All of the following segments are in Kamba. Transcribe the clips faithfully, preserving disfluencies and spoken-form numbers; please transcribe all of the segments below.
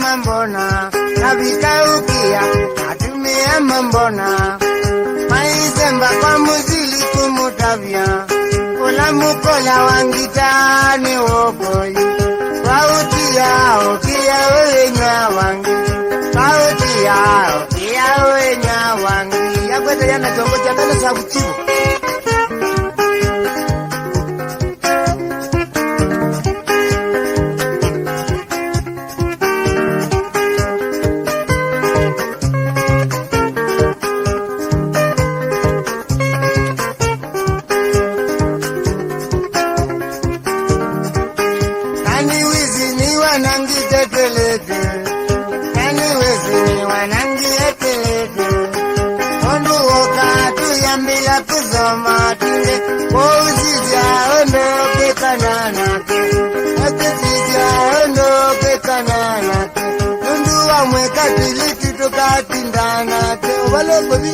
Mambona, kavika ũkĩa, atumĩa mambona. Maisemba kwa mũsili kũmũtavya. Ũla mũkola wa ngita nĩ wokoi. Kwa ũtia, ũkĩa ũĩnywa wangi. Kwa ũtia, ũkĩa ũĩnywa wangi. Yakwete yana kyongo kya kana kya kũtiwa. Nani wizi ni wanangi tetelete. Nani wizi ni wanangi etelete. Ondu woka tuyambila kusoma tinde. Kwa usizya ondo kekana nake. Usizya ondo kekana nake. Nundu wa mweka tiliti tukatindana. Te ubale kuthi.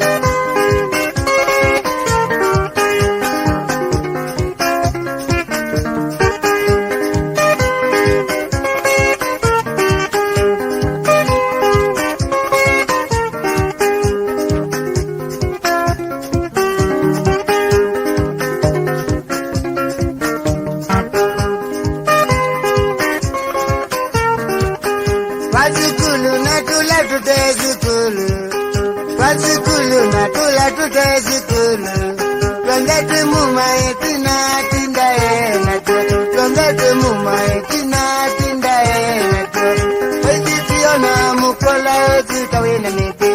Kwa sukulu na tula tũte sukulu. Kwa sukulu na tũla tũte sukulu. Twendete muma ĩtina tinda ena tyo. Twendete muma ĩtina tinda ena tyo. Ũithi tiona mũkola ũsuta wĩna mĩtĩ.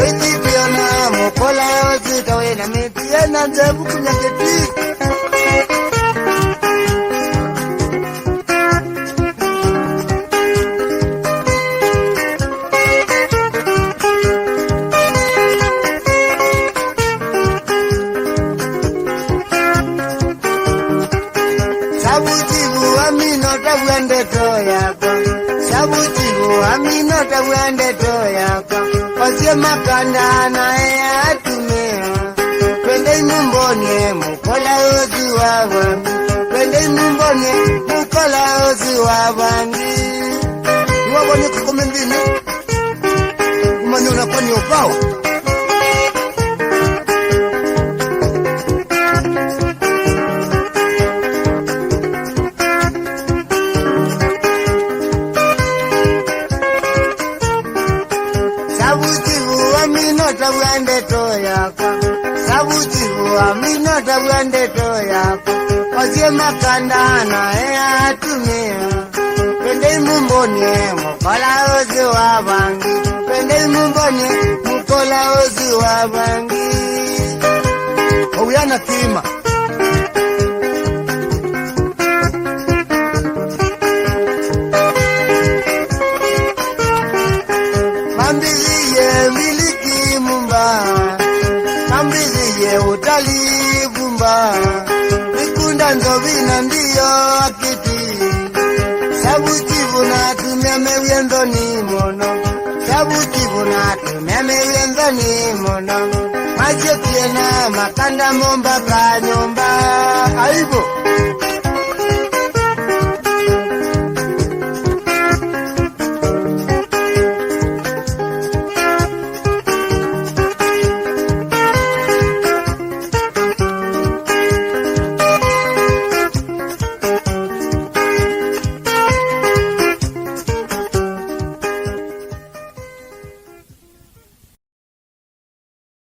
Ũithi tiona mũkola ũsuta wĩna mĩtĩ. Ena nzevu kunya kĩti. Sabutivu amino tavua ndeto yakwa. Sabutivu amino tavua ndeto yakwa. Osie makanda na ea atumĩa. Twendei mũmbonie mũkola ũsu wa vangi. Twendei mũmbonie mũkola ũsu wa vangi. Nĩwavonie kũkũme nthĩnĩ. Umanye ũnakonie ũvao. Sabutivu amino tavua ndeto yakwa. Sabutivu amino tavua ndeto yakwa. Osie makanda na ea atumĩa. Twendei mũmbonie mũkola ũsu wa vangi. Twendei mũmbonie mũkola ũsu wa vangi. Owiana kĩma. Mambĩthĩie miliki mumba, mambĩthĩie ũtali vumba, ikunda nzovi na ndio akiti. Sabutivu na atumĩa mewie nthoni mũno. Sabutivu na atumĩa mewie nthoni mũno. Masyokie na makanda mombaka nyũmba. Aibu.